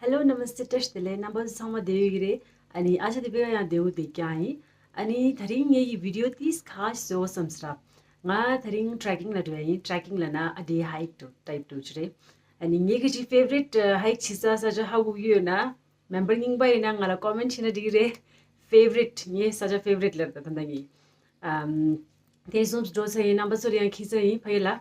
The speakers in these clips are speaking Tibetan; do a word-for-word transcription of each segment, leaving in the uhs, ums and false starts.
Hello, Namaste, བཀྲ་ཤིས་བདེ་ལེགས། རྣམ་པ་ཚང་མ་བདེ་ཡོད་ཀྱི་རེད། ཨ་ནི་ཨ་ཅག་དེ་དཔེ་ཡང་བདེ་བོ་བསྡད་ཀྱང་ཡིན། ཨ་ནི་དེ་རིང་ངེད་ཀྱི་བི་ཌི་ཡོ་ཏིས་ཁ་ཤས་བཟོ་བསམ་སྲ། ང་དེ་རིང་ཊྲེ་ཀིང་ལ་འགྲོ་ཡ་ཡིན། ཊྲེ་ཀིང་ལ་ན་ཨ་དེ་ཧའིཀ་འགྲོ་ཊའིབ་འགྲོ་ཅི་རེད། ཨ་ནི་ངེད་ཀྱི་ཅི་ཕེ་ཝ་རིཊ་ཧའིཀ་བྱེད་ས་ས་ཆ་ཧ་གོ་གི་ཡོད་ན། མེམ་བར་རྙིང་པ་ཡིན་ན་ང་ལ་ཀོ་མེན་ཊི་བྱེད་ན་འགྲིག་གི་རེད། ཕེ་ཝ་རིཊ་ངའི་ས་ཆ་ཕེ་ཝ་རིཊ་ལ་ད་ད་ད་ངེད། ཨམ། དེ་སོང་འགྲོ་ས་ཡིན། རྣམ་པ་ཚོར་ཡང་ཁྱེད་ཚོ་ཡིན་ཕ་གི་ལ།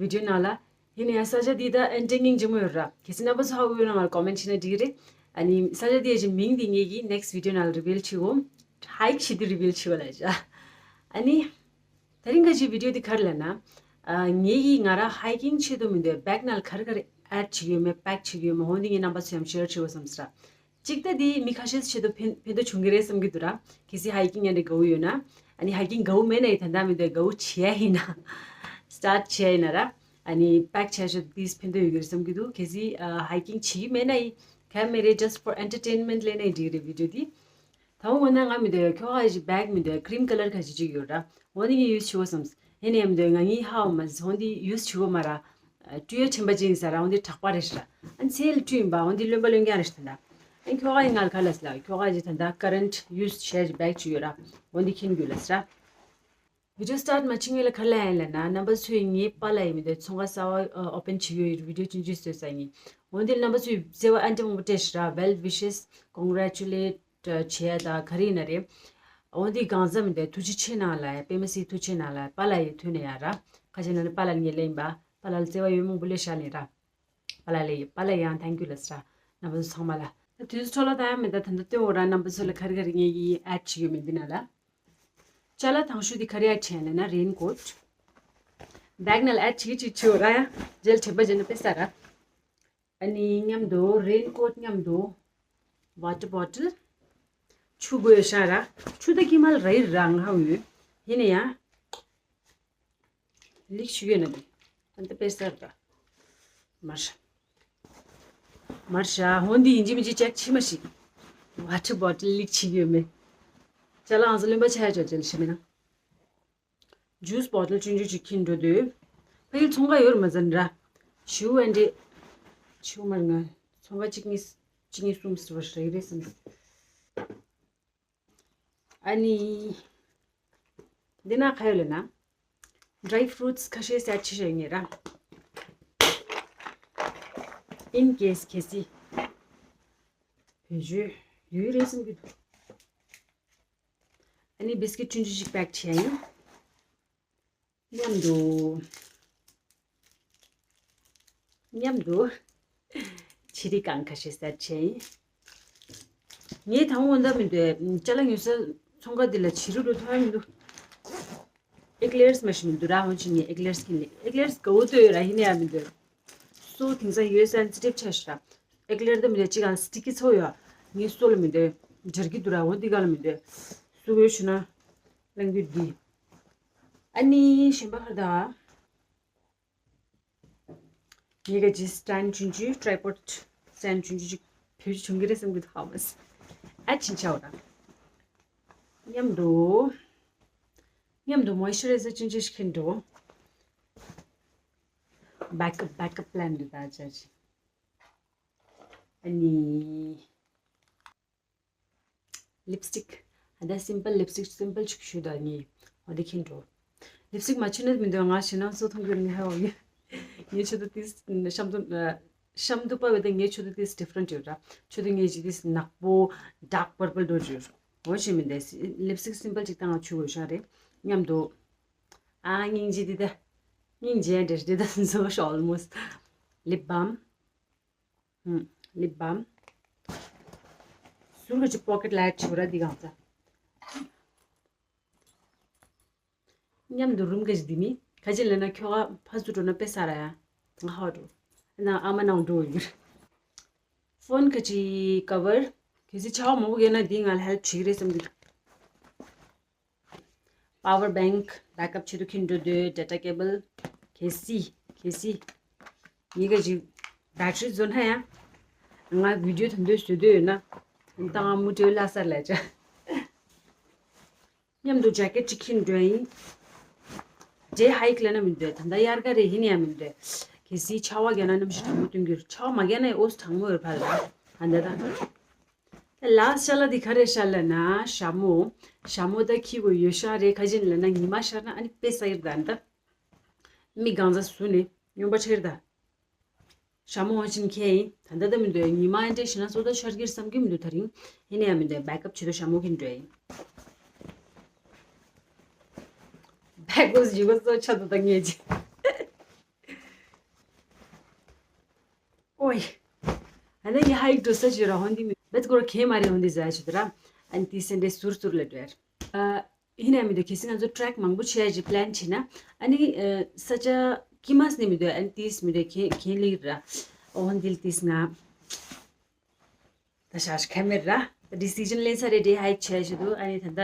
བི་ཌི་ཡོ་ནང་ལ། ཡིན་ནའི་ས་ཆ་འདི་ད་ཨེན་ཊི་རེ་སི་ཊིང་ཆེན་མོ་ཡོད་ར། གལ་སྲིད་རྣམ་པ་ཚོ་ཧ་གོ་ཡོད་ན་ང་ལ་ཀོ་མེན་ཊི་བྱེད་ན་འགྲིག་གི་རེད། ཨ་ནི་ས་ཆ་འདི་ཡི་མིང་འདི་ངེད་ཀྱིས་ནེག་སི་ཊི་བི་ཌི་ཡོ་ནང་ལ་རི་བིལ་བྱེད་གོ། ཧའིཀ་བྱེད་དུས་རི་བིལ་བྱེད་གོ་ལ་བྱ། ཨ་ནི། དེ་རིང་ཁ་ཅིག་བི་ཌི་ཡོ་འདི་ག་རེ་ལབ་ན། ཨ། ངེད་ཀྱིས་ང་རང་ཧའི་ཀིང་ཆེད་དུ་མི་འདོད་བེག་ནང་ལ་ག་རེ་ག་རེ་ཨེཌ་བྱེད་ཀྱི་ཡོད་མེད་པེག་བྱེད་ཀྱི་ཡོད་མེད་འོ་འདི་ངས་རྣམ་པ་ཚོ་ཡང་ཤེར་བྱེད་གོ་བསམ་སྲ། གཅིག་ད་འདི་མི་ཁ་ཤས་ཆེད་དུ་ཕན་ཕན་ཐོགས་བྱུང་གི་རེད་བསམ་གྱི་འདུག་ར། གལ་སྲིད་ཧའི་ཀིང་ཡང་འདྲ་དགའ་བོ་ཡོད་ན། ཨ་ནི་ཧའི་ཀིང་དགའ་བོ་མེད་ན་ཡི་ད་ལྟ་མི་འདོད་དགའ་བོ་བྱེད་ཡ་ཡིན་ན། སི་ཊར་ཊི་བྱེད་ཡ་ཡིན་ན་ར། ཨ་ནི་པེག་བྱས་ཆོག་ཏིས་ཕན་ཐོགས་ཡོད་ཀྱི་རེད་བསམ་གྱི་འདུག་གལ་སྲིད་ཨ། ཧའི་ཀིང་བྱེད་ཀྱི་མེད་ན་ཡི་ག་མེད་རེད། just for entertainment ལབ་ན་ཡི་འགྲིག་རེད་བི་ཌི་ཡོ་འདི། ད་འོ་ན་ང་མི་འདོད་ཁྱོ་ག་ཡི་བེག་མི་འདོད་ཀི་རིམ་ཀ་ལར་ཁ་ཅིག་ཅིག་ཡོད་ར། འོ་འདི་ངས་ཡུ་སི་བྱེད་གོ་བསམ། ཡིན་ནའི་མི་འདོད་ང་ངའི་ཧ་འོ་མ་འོ་འདི་ཡུ་སི་བྱེད་གོ་མ་ར། སྤྲུལ་ཡ་ཁྲིམས་པ་ཅིག་ཡིན་ས་ར། འོ་འདི་དྲག་པ་རེད་ཤ་ར། ཨ་ཚེ་ལ་སྤྲུལ་ཡིན་པ་འོ་འདི་རློན་པ་རློན་རྐྱང་རེད་ཤ་ད། ཨ་ཁྱོ་ག་ཡི་ང་ལ་ག་ལ་སི་ལ་ཁྱོ་ག་ཡི་ད་ལྟ་ཀ་རེན་ཊི་ཡུ་སི་བྱས་ཀྱི་བེག་ཅིག་ཡོད་ར། འོ་འདི་ཁྱེར་དགོས་ལ་སི་ར། བི་ཌི་ཡོ་སི་ཊར་ཊི་མ་བྱེད་སྔོན་ལ་ག་རེ་ལབ་ཡིན་ལབ་ན། རྣམ་པ་ཚོས་ངའི་པཱ་ལགས་ཡི་མི་འདོད་ཚོང་ཁང་གསར་པ་ཨོ་པན་བྱེད་ཡོད་ཡོད་བི་ཌི་ཡོ་ཆུང་ཆུང་བཟོས་ས་ཡིན། འོན་ཏེ་རྣམ་པ་ཚོས་བརྩེ་བ་ཨ་འདྲ་མང་པོ་སྤྲད་ཤག་ར། well wishes, congratulate བྱེད་ཡ་ད་ག་རེ་ཡིན་ན་རེད། འོན་ཏེ་གང་ཟག་མི་འདོད་ཐུགས་རྗེ་ཆེ་གནང་ལབ་ཡ། དཔེ་མི་སྲིད་ཐུགས་རྗེ་གནང་ལབ་པཱ་ལགས་ཡི་ཐོག་ནས་ཡ་ར། ཁ་ཅིག་ན་ནི་པཱ་ལགས་ངས་ལེན་པ་པཱ་ལགས་ལ་བརྩེ་བ་ཡོད་མང་པོ་ལས་ཤག་ལེན་ར། པཱ་ལགས་ལ་ཡི་པཱ་ལགས་ཡང་ཐེང་ཀྱུ་ལ་སི་ར། རྣམ་པ་ཚོ་ཚང་མ་ལ། ད་དུས་ཚོད་འཕྲོ་བརླག་བཏང་ཡ་མེད། ད་ད་ལྟ་སྟོན་འོ་ར། རྣམ་པ་ཚོ་ལ་ག་རེ་ག་རེ་ངས་ཡི་ཨེཌ་བྱེད་ཡོད་མེད་འདི་ན་ལ། ཅ་ལག་དང་ཤོས་འདི་ག་རེ་ཨེཌ་བྱས་ལབ་ན་རེན་ཀོཊ། བེག་ནང་ལ་ཨེཌ་བྱེད་ཀྱི་ཅིག་བྱེད་འོ་ར་ཡ། རྗེས་ལ་དྲན་པ་བརྗེད་ན་དཔེ་ས་ར། ཨ་ནི་མཉམ་དུ་རེན་ཀོཊ་མཉམ་དུ་ཝ་ཊར་བོ་ཊལ། ཆུ་དགོས་ཤག་ར། ཆུ་ད་ཀྱི་མ་ལ་ར་ཡི་ར་ང་ཧ་ཡོད། ཡིན་ན་ཡང་། ལིག་ཞུ་ཡོད་ན་དེ། ཨ་ནི་དཔེ་སར་ར། མར་ཤ། མར་ཤ་ཧོན་དི་ཡིན་གཅིག་མིན་གཅིག་ཅེག་བྱེད་མ་ཤིག་ཝ་ཊར་བོ་ཊལ་ལིག་བྱེད་ཡོད་མེད། ཅ་ལག་ཨང་ས་རློན་པ་ཆགས་ཡ་ཅོག་ཅེ་ལ་ཤི་མེད་ན། ཇུས་བོ་ཊལ་ཆུང་ཆུང་ཅིག་ཁྱེར་འགྲོ་དུས། ཕ་གིར་ཚོང་ཁང་ཡོད་རེད་མ་ཟེར་ན་ར། ཞུ་ཨན་ཌི། ཞུ་མར་ང་། ཚོང་ཁང་གཅིག་གཉིས། གཅིག་གཉིས་གསུམ་ཟེར་བ་རེད་རེད་བསམ། ཨ་ནི། འདི་ན་ག་ཡོད་ལབ་ན། ཌ་རའི་ཕུ་རུ་ཊི་སི་ཁ་ཤས་སེཊ་བྱེད་ཤེས་ངེས་ར། ཨིན་ཀེ་སི་གལ་སྲིད། བེད་སྤྱོད་ཡོད་རེད་བསམ་གྱི་འདུག་ཨ་ནི་བིས་ཀིཊ་ཆུང་ཆུང་ཞིག་པེག་བྱས་ཡིན། མཉམ་དུ། མཉམ་དུ། ཆི་རི་ཀང་ཁ་ཤས་སེཊ་བྱས་ཡིན། ངས་དང་པོ་འོ་ད་མི་འདུག་ཅ་ལག་ཉོ་ས་ཚོང་ཁང་འདི་ལ་བྱི་རུ་འགྲོ་ཐུབ་ཡ་མི་འདུག་ཨེ་ཀི་ལེར་སི་མ་ཤི་མི་འདུག་ར། ཧོན་ཅི་ངས་ཨེ་ཀི་ལེར་སི་ཁྱེར་ནས་ཨེ་ཀི་ལེར་སི་དགའ་བོ་ལྟོས་ཡོད་ར། ཡིན་ན་ཡང་མི་འདུག་སོ་དེང་སང་ཡོད་སེན་སི་ཊིབ་ཆགས་ཤག་ར། ཨེ་ཀི་ལེར་སི་ད་མི་འདུག་ཅི་གང་སི་ཊི་ཀི་ཚོ་ཡོད། ངའི་སོ་ལ་མི་འདུག་འབྱར་གྱི་འདུག་ར། འོ་འདི་ག་ལ་མི་འདུག་སུ་གོ་ཤི་ན། གླེང་དུས་འདི། ཨ་ནི་གཞན་པ་ཧར་ད། ངེད་ཀྱི་སི་ཊེན་ཌི་ཆུང་ཆུང་། ཊྲའི་པོཌ་སི་ཊེན་ཌི་ཆུང་ཆུང་ཅིག་བེད་སྤྱོད་བྱུང་གི་རེད་བསམ་གྱི་འདུག་ཧ་མ་སི། ཨ་ཅིན་ཆའོ་ར། མཉམ་དུ། མཉམ་དུ་མོ་ཨིས་ཅར་རའི་ཛར་ཆུང་ཆུང་ཞིག་ཁྱེར་འགྲོ། བེག་ཨབ་བེག་ཨབ་པི་ལན་འདི་ད་ཅར་ཅི། ཨ་ནི། ལིབ་སི་ཊིག་ད་སིམ་པལ་ལིབ་སི་ཊིག་སིམ་པལ་ཅིག་ཞུ་དང་ངས་འོ་དེ་ཁྱེར་འགྲོ། ལིབ་སི་ཊིག་མ་ཆུ་ནད་མི་འདུག་ང་ཞེ་ནང་སོ་མཐོང་གི་ངས་ཧ་འོ་ཡོད། ངས་ཆུ་དུ་ཏིས་ཤམ་དུ་ཤམ་དུ་པ་བས་ཏེ་ངས་ཆུ་དུ་ཏིས་ཌི་ཕ་རེན་ཊི་ཡོད་ར། ཆུ་དུ་ངས་ཅི་ཏིས་ནག་པོ་ཌརྐ་པར་པལ་འགྲོ་ཅི་ཡོད། འོ་ཞེ་མི་འདུག་ལིབ་སི་ཊིག་སིམ་པལ་ཅིག་བཏང་ང་ཆུ་འོ་ཤ་རེད། མཉམ་དུ། ཨ་སྙིང་རྗེ་འདི་ད། སྙིང་རྗེ་འདྲེ་འདྲེ་ད་འཛོ་ཤ་ཨོལ་མོ་སི། ལིབ་བམ། ལིབ་བམ། ཟུར་ག་ཅིག་པོ་ཀེཊ་ལ་ཡ་བྱེད་ར་འདི་གང་ཚ། མཉམ་དུ་རུམ་ག་ཅིག་འདི་མི་ག་ཅིག་ལེན་ན་ཁྱོ་ག་ཕ་ཚུ་འགྲོ་ན་དཔེ་ས་ར་ཡ། ང་ཧ་འགྲོ། ན་ཨ་མ་ནང་འགྲོ་ཡིན། ཕོན་ག་ཅིག་ཀ་བར། གལ་སྲིད་ཆར་པ་མང་པོ་བརྒྱབ་ན་འདི་ང་ལ་ཧེལཔ་བྱེད་ཀྱི་རེད་བསམ་གྱི་འདུག་པ་ཝར་བེང་། བེག་ཨབ་ཆེད་དུ་ཁྱེར་འགྲོ་འདོད། ཌེ་ཊ་ཀེ་བལ། གལ་སྲིད། གལ་སྲིད། ངེད་ཀ་ཅིག་བེ་ཊ་རི་བཟོ་ན་ཡང་། ང་བི་ཌིའོ་ད་འདོད་བཟོ་འདོད་ཡོད་ན། ད་ང་མུ་ཏྲེ་ལ་སར་ལ་ཅ། མཉམ་དུ་ཇེ་ཀེཊ་ཅིག་ཁྱེར་འགྲོ་ཡིན། ཌེ་ཧའིཀ་ལ་ན་མི་འདོད། ད་ལྟ་དབྱར་ཁ་རེད་ཡིན་ཡང་མི་འདོད། གལ་སྲིད་ཆར་པ་བརྒྱབ་ན་གནམ་གཤིས་གྲང་མོ་སྟོན་གྱི་རེད། ཆར་པ་མ་བརྒྱབ་ན་ཡང་ཨོ་སི་གྲང་མོ་ཡོད་ཕར་ལ། ཨ་འདི་ད། ད་ལཱ་སི་ཊི་ཤ་ལ་འདི་ག་རེ་ཤར་ལབ་ན་ཞྭ་མོ། ཞྭ་མོ་ད་ཁྱི་གུ་ཡོད་ཤག་རེད། ཁ་ཅིག་ལབ་ན་ཉི་མ་ཤར་ན་ཨ་ནི་དཔེ་ས་ཡིར་ད་ཨ་ནི་ད། མི་གང་ཟག་སུ་ནི་སྨྱོན་པ་ཆེར་ད། ཞྭ་མོ་འོ་ཅིན་ཁྱེད་ཡིན། ད་ལྟ་ད་མི་འདོད་ཉི་མ་ཨེ་འདྲས་ཤི་ན་སོ་ད་ཤར་གྱིར་བསམ་གྱི་མི་འདུག་ད་རིང་། ཡིན་ན་ཡང་མི་འདོད་བེག་ཨབ་བྱེད་དོ་ཞྭ་མོ་གིན་འགྲོ་ཡིན། བེག་ཨོས་ཡི་གོ་སོ་ཆ་དུ་ད་ངེས་ཅི། ཨོའི། ཨ་ནི་ཡི་ཧའི་འགྲོ་ས་ཅི་ར་ཧོན་དི་མི་བེད་ཀོ་ར་ཁེ་མ་རེ་ཧོན་དི་ཟ་ཅི་དུ་ར། ཨ་ནི་དི་སེན་ཏེ་སུར་སུར་ལ་འགྲོ་ཡར། ཨ། ཡིན་ནའི་མི་འདུག་གལ་སྲིད་ང་ཚོ་ཊེག་མང་པོ་བྱེད་ཡ་ཅིག་པི་ལན་བྱེད་ན། ཨ་ནི་ས་ཆ་ཀི་མ་སི་ནི་མི་འདུག་ཨ་ནི་ཏིས་མི་འདུག་ཁེ་ཁེ་ལི་ར། ཨོ་ཧོན་དིལ་ཏིས་ང་། ད་ཤ་ཤ་ཁ་མེར་ར། ད་ཌི་སི་ཇན་ལེན་ས་རེ་ཌི་ཧའི་བྱས་ཞུ་འདུག་ཨ་ནི་ད་ད།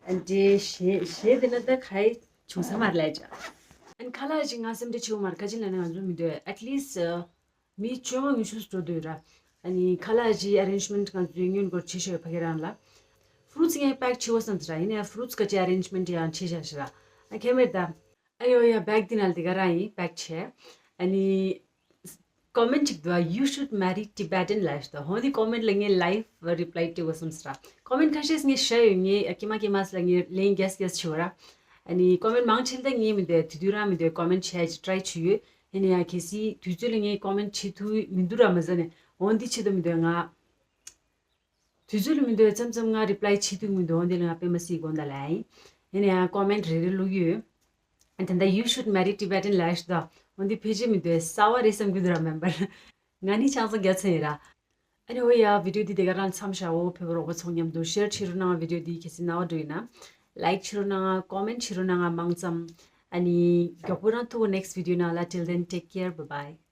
ཨ་ནི་ཞེ་ཞེ་དེ་ན་ད་ཁའི་བྱུང་ས་མར་ལས་ཅག་ཨ་ནི་ཁ་ལག་ཅིག་ང་སེམས་ཁྲལ་ཆེ་བོ་མར་ཁ་ཅིག་ལ་ནི་ང་ཚོ་མི་འདུག at least མི་བཅོ་ལྔ་ཉི་ཤུ་འགྲོ་འདོད་ར། ཨ་ནི་ཁ་ལག་ཅིག་ཨ་རེན་ཇི་མེན་ཊི་ང་ཚོའི་སྔོན་འགོར་བྱེད་ཤོག་ཕ་གི་རང་ལ། ཕུ་རུ་ཊི་ངས་པེག་བྱེད་བ་བསམ་ཟེར་ར། ཡིན་ནའི་ཕུ་རུ་ཊི་ག་ཅིག་ཨ་རེན་ཇི་མེན་ཊི་ཡང་བྱེད་བཞག་ཤི་ར། ཨ་ཁེ་མེར་ད། ཨ་ཡོ་ཡ་བེག་འདི་ནང་འདི་ག་རང་ཡིན་པེག་བྱས། ཨ་ནི། ཀོ་མེན་ཊི་ཅིག་འདུག You should marry Tibetan ལབ་ཤི་ད། ཧོན་དི་ཀོ་མེན་ཊི་ལ་ངས་ལའིབ་རི་པི་ལའི་སྤྲད་བ་བསམ་ཟེར་ར། ཀོ་མེན་ཊི་ཁ་ཤས་ངས་ཤ་ཡོད་ངས་ཨ་ཀི་མ་ཀི་མ་སི་ལ་ངས་ལན་གེ་སི་གེ་སི་བྱེད་བ་ར། ཨ་ནི་ཀོ་མེན་ཊི་མང་ཆེ་ད་ངས་མི་འདུག་དུས་དུས་རང་མི་འདུག་ཀོ་མེན་ཊི་བྱས་ཅིག་ཊ་རའི་བྱེད་ཡོད། ཡིན་ན་ཡང་གལ་སྲིད་དུས་ཚོད་ལ་ངས་ཀོ་མེན་ཊི་བྱེད་ཐུབ་མི་འདུག་ར་མ་ཟ་ནས་འོན་ཏེ་ཆེད་དུ་མི་འདོད་ང་། དུས་ཚོད་ལ་མི་འདོད་མཚམས་མཚམས་ང་རི་པི་ལའི་བྱེད་ཐུབ་མི་འདུག་འོན་ཏེ་ལ་ང་དཔེ་མ་སྲིད་དགོངས་དག་ལ་ཡིན། ཡིན་ན་ཡང་ཀོ་མེན་ཊི་རེ་རེ་བླུག་ཡོད། ཨ་ད་ད་You should marry Tibetan ལབ་ཤི་ད། འོན་ཏེ་ཕལ་ཆེར་མི་འདོད་གསར་བ་རེད་བསམ་གྱི་འདུག་ར་མེམ་བར། ང་ནི་ཆང་ས་རྒྱ་ཚན་ཡིན་ར། ཨ་ནི་འོ་ཡ་བི་ཌིའོ་འདི་དེ་ག་རང་མཚམས་བཞག་འོ་ཕེབས་རོགས་པ་ཚོ་མཉམ་དུ་ཤེར་བྱེད་རོགས་གནང་བི་ཌིའོ་འདི་གལ་སྲིད་རྣ་བ་འགྲོ་ཡིན་ན། ལའིག་བྱེད་རོགས་གནང་ཀོ་མེན་ཊི་བྱེད་རོགས་གནང་མང་ཙམ། ཨ་ནི་མགྱོགས་པོ་རང་ཐུག next video ནང་ལ། Till then, take care, bye bye.